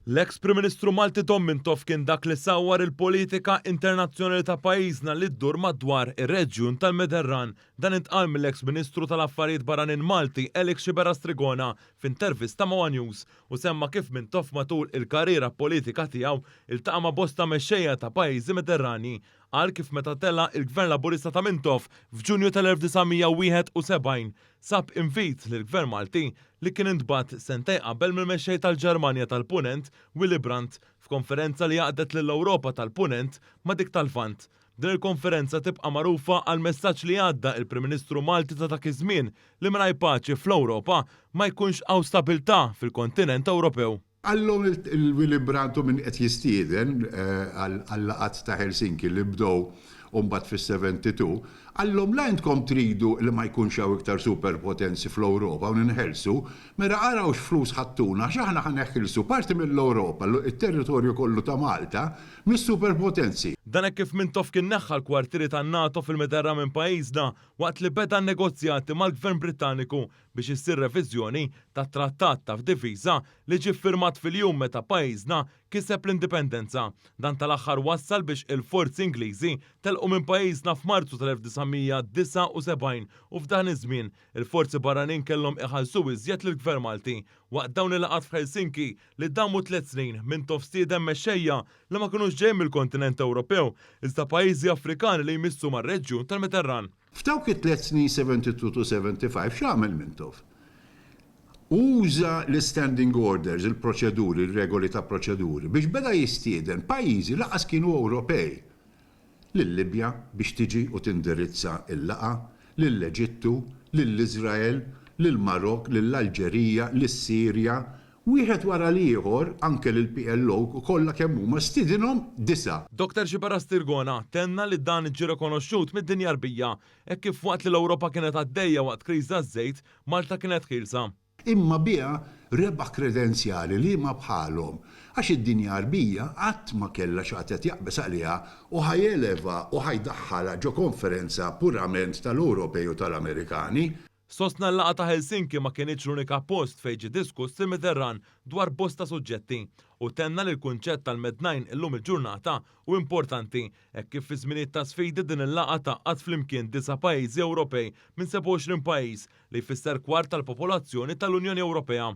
L-eks Prim Ministru Malti Dom Mintoff kien dak li sawwar il-politika internazzjonali ta' pajjiżna li ddur madwar ir-reġjun tal-Mediterran. Dan intqal mill-eks Ministru tal-Affarijiet Barranin Malti Alex Sciberras Trigona f'intervista ma' one News u semma kif Mintoff matul il-karriera politika tiegħu iltaqa' ma' bosta mexxejja ta' pajjiżi Mediterranji. Qal kif meta tela' il-Gvern Laburista ta' Mintoff f'Ġunju tal-1971 sab invit lill-Gvern Malti li kien intbagħat sentejn qabel mill-Mexxej tal-Ġermanja tal-Punent Willy Brandt f'konferenza li għaqdet lill-Ewropa tal-Punent ma' dik tal-Lvant. Din il-konferenza tibqa' magħrufa għall-messaġġ li għadda il-Prim Ministru Malti ta' dak iż-żmien li mingħajr paċi fl-Ewropa ma jkunx hawn stabilità fil-kontinent Ewropew. Qallhom il-Willy Brandt u min qed jistieden għal-laqgħat ta' Helsinki li bdew mbagħad fis-72, qallhom la intkom tridu li ma jkunx hawn iktar superpotenzi fl-Ewropa u ninħelsu, mela araw x'flus ħadtuna għax aħna ħa neħilsu parti mill-Ewropa, it-territorju kollu ta' Malta, mis-superpotenzi. Dan hekk kif Mintoff kien neħħa l-kwartieri tan-NATO fil-Mediterran minn pajjiżna waqt li beda n-negozjati mal-Gvern Brittaniku biex issir reviżjoni tat-Trattat ta' Difiża li ġie ffirmat fil-jum meta pajjiżna kiseb l-Indipendenza. Dan tal-aħħar wassal biex il-forzi Ingliżi telqu minn pajjiżna f'Marzu tal-1979 u f'dan iż-żmien il-forzi barranin kellhom iħallsu iżjed lill-Gvern Malti. Waqt dawn il-laqgħat f'Helsinki li damu tlett snin, Mintoff stieden mexxejja li ma kinux ġejjin mill-kontinent Ewropew iżda pajjiżi Afrikani li jmissu mar-reġjun tal-Mediterran. F'dawk it-tliet snin 72 to 75 x'għamel Mintoff? Uża l-istanding orders, il-proċeduri, ir-regoli ta' proċeduri biex beda jistieden pajjiżi lanqas kienu Ewropej. Lil-Libja biex tiġi u tindirizza l-laqgħa, lill-Eġittu, lill-Iżrael, lill-Marokk, lill-Alġerija, lis-Sirja, Wieħed wara l-ieħor, anke lill-PLO kollha kemm huma, stidinhom disgħa. Dr Sciberras Tirgona tenna li dan ġie rikonoxxut mid-dinja Għarbija, hekk kif waqt li l-Ewropa kienet għaddejja waqt kriżi taż-żejt, Malta kienet ħielsa. Imma biha rebaħ kredenzjali liema bħalhom, għax id-dinja Għarbija qatt ma kellha xi ħadd qed jaqbeż għaliha u ħa jeleva u ħa jdaħħalha ġo konferenza purament tal-Ewropej u tal-Amerikani. Sostna l-laqgħa ta' Helsinki ma kinitx l-unika post fejn ġie diskuss il-Mediterran dwar bosta suġġetti u tenna li l-kunċett tal-Med-Nine illum il-ġurnata hu importanti hekk kif fi żminijiet ta' sfidi din il-laqgħa tgħaqqad flimkien disa' pajjiżi Ewropej minn 27 pajjiż li jfisser kwart tal-popolazzjoni tal-Unjoni Ewropea.